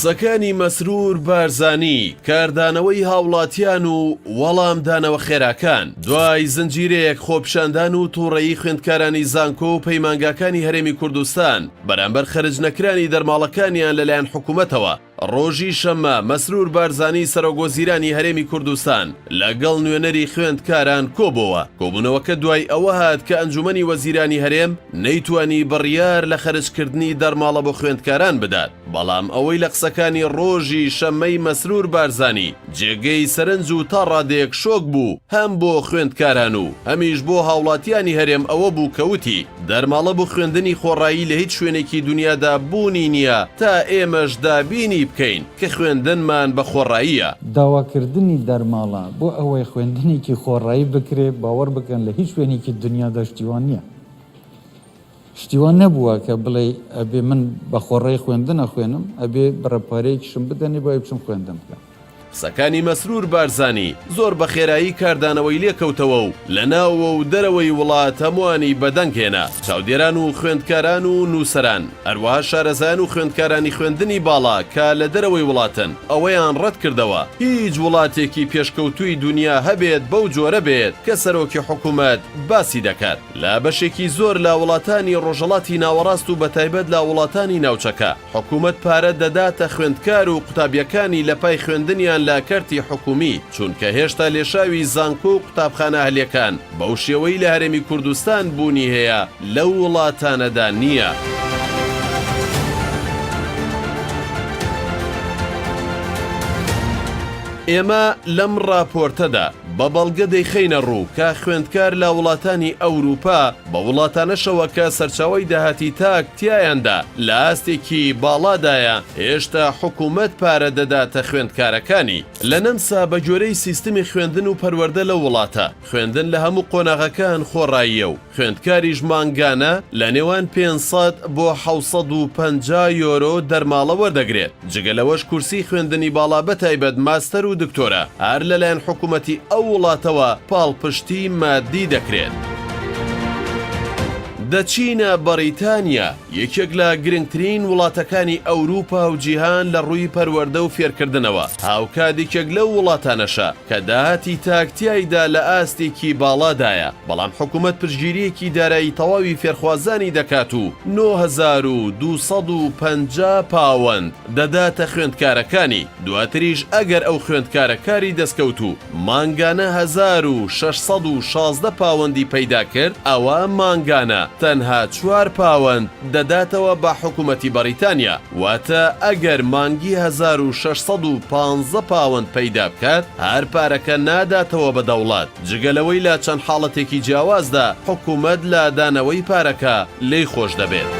قسەکانی مەسرور بارزانی، کاردانەوەی هاوڵاتیان و وەڵامدانەوە خێراکان دوای زنجیرەیەک خۆپیشاندان و توڕەیی خوێندکارانی زانکۆ و پەیمانگاکانی هەرێمی کوردستان بەرامبەر خەرج نەکرانی دەرماڵەکانیان لەلایەن حکومەتەوە، ڕۆژی شەممە مەسرور بارزانی سەرۆکوەزیرانی هەرێمی کوردستان لەگەڵ نوێنەری خوێندکاران کۆبۆوە. کۆبوونەوەکە دوای ئەوە هات کە ئەنجومەنی وەزیرانی هەرێم نەیتوانی بڕیار لە خەرجکردنی دەرماڵە بۆ خوێندکاران بدات. بەڵام ئەوەی لە قسەکانی ڕۆژی شەممەی مەسرور بارزانی جێگەی سەرنج و تا ڕادەیەک شۆک بوو هەم بۆ خوێندکاران و هەمیش بۆ هاوڵاتیانی هەرێم ئەوە بوو کە وتی، دەرماڵە بۆ خوێندنی خۆڕایی لە هیچ شوێنێکی دونیادا بوونی نییە تا ئێمەش دابینی بکەین کە خوێندنمان بە خۆڕاییە. داواکردنی دەرماڵە بۆ ئەوەی خوێندنێکی خۆڕایی بکرێ باوەڕ بکەن لە هیچ شوێنێکی دونیادا شتی وا نییە. شتی وا نەبووە کە بڵێی ئەبێ من بە خۆڕایی خوێندن ئەخوێنم ئەبێ بڕە پارەیەکیشم بدەنێ بۆ ئەوەی بچم خوێندن بکەم. قسەکانی مەسرور بارزانی زۆر بە خێرایی کاردانەوەی لێکەوتەوە و لە ناوەوە و دەرەوەی وڵات هەمووانی بەدەنگ هێنا، چاودێران و خوێندکاران و نووسەران، هەروەها شارەزایان و خوێندکارانی خوێندنی باڵا کە لە دەرەوەی وڵاتن ئەوەیان ڕەتکردەوە هیچ وڵاتێکی پێشکەوتووی دونیا هەبێت بەو جۆرە بێت کە سەرۆکی حکومەت باسی دەکات. لە بەشێکی زۆر لە وڵاتانی ڕۆژهەڵاتی ناوەڕاست و بەتایبەت لە وڵاتانی ناوچەکە، حکومەت پارە دەداتە خوێندکار و قوتابیەکانی لە پای خوێندنیان لە کەرتی حکومی، چونکە هێشتا لێشاوی زانکۆ و قوتابخانە ئەهلیەکان بەو شێوەی لە هەرێمی کوردستان بوونی هەیە لەو وڵاتانەدا نییە. ئێمە لەم ڕاپۆرتەدا بە بەڵگە دەیخەینە ڕوو کە خوێندکار لە وڵاتانی ئەوروپا بە وڵاتانەشەوە کە سەرچاوەی داهاتی تاک تیایاندا لە ئاستێکی باڵادایە هێشتا حکومەت پارە دەداتە خوێندکارەکانی. لە نەمسا بە گوێرەی سیستمی خوێندن و پەروەردە لەو وڵاتە خوێندن لە هەموو قۆناغەکان خۆڕاییە و خوێندکاریش مانگانە لە نێوان 500 بۆ 750 یۆرۆ دەرماڵە وەردەگرێت، جگە لەوەش کورسی خوێندنی باڵا بەتایبەت ماستەر و دکتۆرا هەر لەلایەن حکومەتی ئەو وڵاتەوە پاڵپشتی مادی دەکرێت. دەچینە بەڕیتانیا، یەکێک لە گرنگترین وڵاتەکانی ئەوروپا و جیهان لە ڕووی پەروەردە و فێرکردنەوە، هاوکات یەکێک لەو وڵاتانەشە کە داهاتی تاک تیایدا لە ئاستێکی باڵادایە، بەڵام حکومەت پشتگیرییەکی دارایی تەواوی فێرخوازانی دەکات و 9250 پاوەند دەداتە خوێندکارەکانی، دواتریش ئەگەر ئەو خوێندکارە کاری دەستکەوت و مانگانە 1616 پاوەندی پەیدا کرد، ئەوا مانگانە تەنها چوار پاوەند دەداتەوە بە حکومەتی بەڕیتانیا، واتە ئەگەر مانگی 1615 پاوەند پەیدا بکات هەر پارەکە ناداتەوە بە دەوڵەت. جگە لەوەی لە چەند حاڵەتێکی جیاوازدا حکومەت لە دانەوەی پارەکە لێی خۆش دەبێت.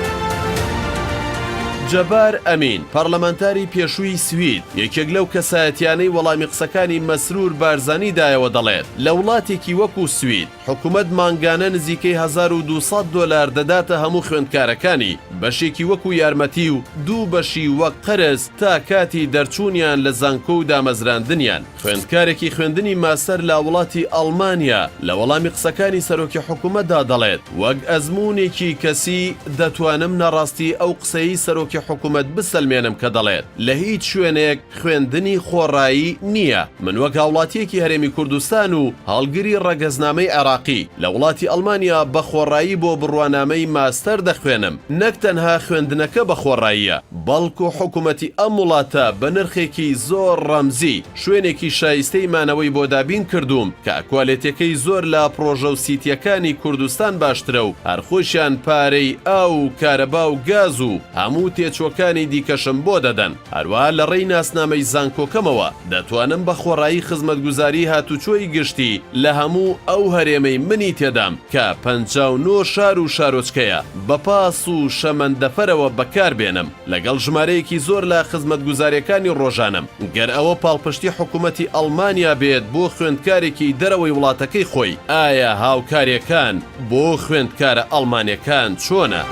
جەبار ئەمین، پەڕلەمانتاری پێشووی سوید، یەکێک لەو کەسایەتیانەی وەڵامی قسەکانی مەسرور بارزانی دایەوە دەڵێت، لە وڵاتێکی وەکو سوید، حکومەت مانگانە نزیکەی 1200 دۆلار دەداتە هەموو خوێندکارەکانی، بەشێکی وەکو یارمەتی و دوو بەشی وەک قەرز تا کاتی دەرچوونیان لە زانکۆ و دامەزراندنیان. خوێندکارێکی خوێندنی ماستەر لە وڵاتی ئەڵمانیا لە وەڵامی قسەکانی سەرۆکی حکومەتدا دەڵێت، وەک ئەزموونێکی کەسی دەتوانم ناڕاستی ئەو قسەی سەرۆکی حکومەت بسەلمێنم کە دەڵێت لە هیچ شوێنێک خوێندنی خۆڕایی نییە. من وەک هاوڵاتییەکی هەرێمی کوردستان و هەڵگری ڕەگەزنامەی عێراقی لە وڵاتی ئەڵمانیا بە خۆڕایی بۆ بڕوانامەی ماستەر دەخوێنم، نەک تەنها خوێندنەکە بە خۆڕاییە، بەڵکو حکومەتی ئەم وڵاتە بە نرخێکی زۆر ڕەمزی شوێنێکی شایستەی مانەوەی بۆ دابین کردووم کە کوالێتیەکەی زۆر لە پڕۆژە و سیتیەکانی کوردستان باشترە و هەر خۆیشیان پارەی ئاو و کارەبا و گاز و هەموو تێچووەکانی دیکەشم بۆ دەدەن. هەروەها لە ڕێی ناسنامەی زانکۆکەمەوە دەتوانم بە خۆڕایی خزمەتگوزاری هاتوچۆی گشتی لە هەموو ئەو هەرێمەی منی تێدام کە 59 شار و شارۆچکەیە بە پاس و شەمەندەفەرەوە بەکار بێنم لەگەڵ ژمارەیەکی زۆر لە خزمەتگوزاریەکانی ڕۆژانەم گەر ئەوە پاڵپشتی حکومەتی ئەڵمانیا بێت بۆ خوێندکارێکی دەرەوەی وڵاتەکەی خۆی ئایا هاوکاریەکان بۆ خوێندکارە ئەڵمانیەکان چۆنە؟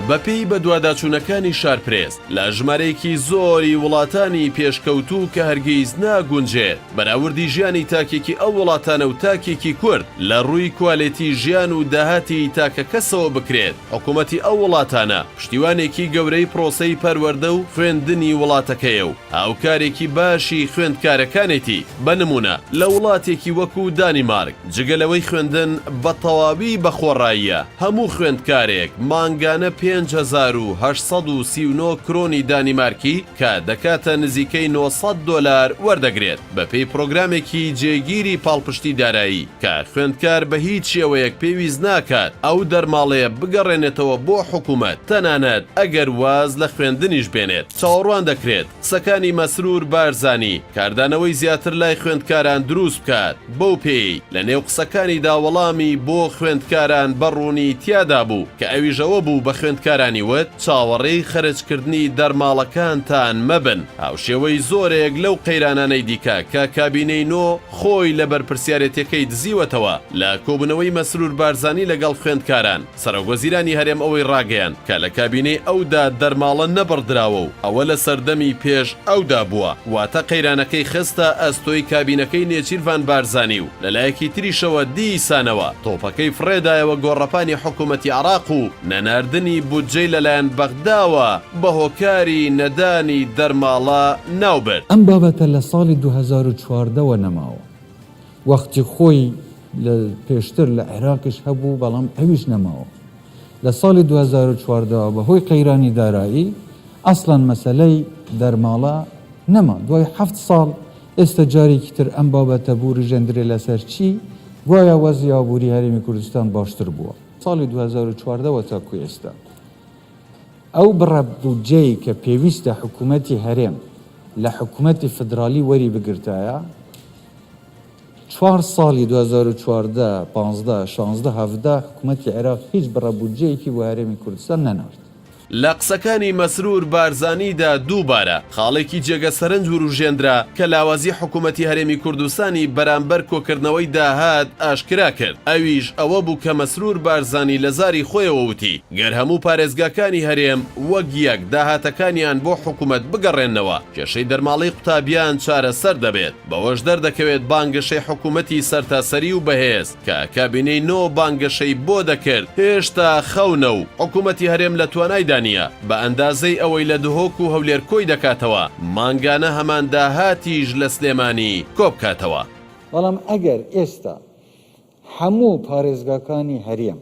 بەپێی بەدواداچوونەکانی شارپرێس، لە ژمارەیەکی زۆری وڵاتانی پێشکەوتوو کە هەرگیز ناگونجێت بەراوردی ژیانی تاکێکی ئەو وڵاتانە و تاکێکی کورد لە ڕووی کوالێتی ژیان و داهاتی تاکەکەسەوە بکرێت، حکومەتی ئەو وڵاتانە پشتیوانێکی گەورەی پرۆسەی پەروەردە و خوێندنی وڵاتەکەیە و هاوکارێکی باشی خوێندکارەکانێتی، بە نموونە لە وڵاتێکی وەکو دانیمارک جگە لەوەی خوێندن بە تەواوی بە خۆڕاییە، هەموو خوێندکارێک مانگانە 5839 کرۆنی دانیمارکی کە دەکاتە نزیکەی 900 دۆلار وەردەگرێت بەپێی پرۆگرامێکی جێگیری پاڵپشتی دارایی کە خوێندکار بە هیچ شێوەیەک پێویست ناکات ئەو دەرماڵەیە بگەڕێنێتەوە بۆ حکومەت تەنانەت ئەگەر واز لە خوێندنیش بێنێت. چاوەڕوان دەکرێت قسەکانی مەسرور بارزانی کاردانەوەی زیاتر لای خوێندکاران دروست بکات، بەو پێیەی لە نێو قسەکانیدا وەڵامی بۆ خوێندکاران بە ڕوونی تیادا بوو کە ئەویش ئەوە بوو بە خوێندکارانی وت چاوەڕێی خەرجکردنی دەرماڵەکانتان مەبن هاوشێوەی زۆرێک لەو قەیرانانەی دیکە کە کابینەی نۆ خۆی لە بەرپرسیارێتیەکەی دزیوەتەوە لە کۆبوونەوەی مەسرور بارزانی لەگەڵ خوێندکاران. سەرۆکوەزیرانی هەرێم ئەوەی ڕاگەیاند کە لە کابینەی ئەودا دەرماڵە نەبڕدراوە و ئەوە لە سەردەمی پێش ئەودا بووە، واتە قەیرانەکەی خستە ئەستۆی کابینەکەی نێچیرڤان بارزانی و لەلایەکی تریشەوە دیسانەوە تۆپەکەی فڕێدایەوە گۆڕەپانی حکومەتی عێراق و نەناردنی بودجەی لەلایەن بەغداوە بە هۆکاری نەدانی دەرماڵە ناوبرد. ئەم بابەتە لە ساڵی 2014 وە نەماوە. وەختی خۆی لە پێشتر لە عێراقیش هەبوو بەڵام ئەویش نەماوە. لە ساڵی 2014 وە بە هۆی قەیرانی دارایی ئەسڵەن مەسەلەی دەرماڵە نەما. دوای حەفت ساڵ ئێستە جارێکی تر ئەم بابەتە بوروژێندرێ لەسەر چی؟ گوایا وەزعی ئابووری هەرێمی کوردستان باشتر بووە. ساڵی 2014 وە تاکو ئێستا ئەو بڕە بودجەی کە پێویستە حکوومەتی هەرێم لە حکوومەتی فدرالی وەری بگرتایە، چوار ساڵی 2014، 15، 16، 17 حکومەتی عێراق هیچ بڕە بودجەیەکی بۆ هەرێمی کوردستان نەنارد. لە قسەکانی مەسرور بارزانیدا دووبارە خاڵێکی جێگە سەرنج وروژێندرا کە لاوازی حکومەتی هەرێمی کوردستانی بەرامبەر کۆکردنەوەی داهات ئاشکرا کرد ئەویش ئەوە بوو کە مەسرور بارزانی لە زاری خۆیەوە وتی گەر هەموو پارێزگاکانی هەرێم وەک یەک داهاتەکانیان بۆ حکومەت بگەڕێننەوە کێشەی دەرماڵەی قوتابیان چارەسەر دەبێت. بەوەش دەردەکەوێت بانگەشەی حکومەتی سەرتاسەری و بەهێز کە کابینەی نۆ بانگەشەی بۆ دەکرد هێشتا خەونە و حکومەتی هەرێم لە توانایدا نییە بە ئەندازەی ئەوەی لە دهۆک و هەولێر کۆی دەکاتەوە مانگانە هەمان داهاتیش لە سلێمانی کۆبکاتەوە. بەڵام ئەگەر ئێستا هەموو پارێزگاکانی هەرێم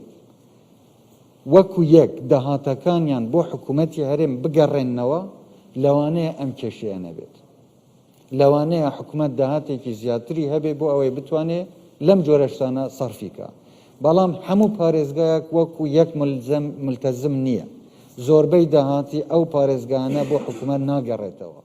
وەکو یەک داهاتەکانیان بۆ حکومەتی هەرێم بگەڕێننەوە لەوانەیە ئەم کێشەیە نەبێت. لەوانەیە حکومەت داهاتێکی زیاتری هەبێ بۆ ئەوەی بتوانێ لەم جۆرە شتانە سەرفی کا. بەڵام هەموو پارێزگایەک وەکو یەک ملزم ملتەزم نییە. زۆربەی داهاتی ئەو پارێزگایانە بۆ حکومەت ناگەڕێتەوە.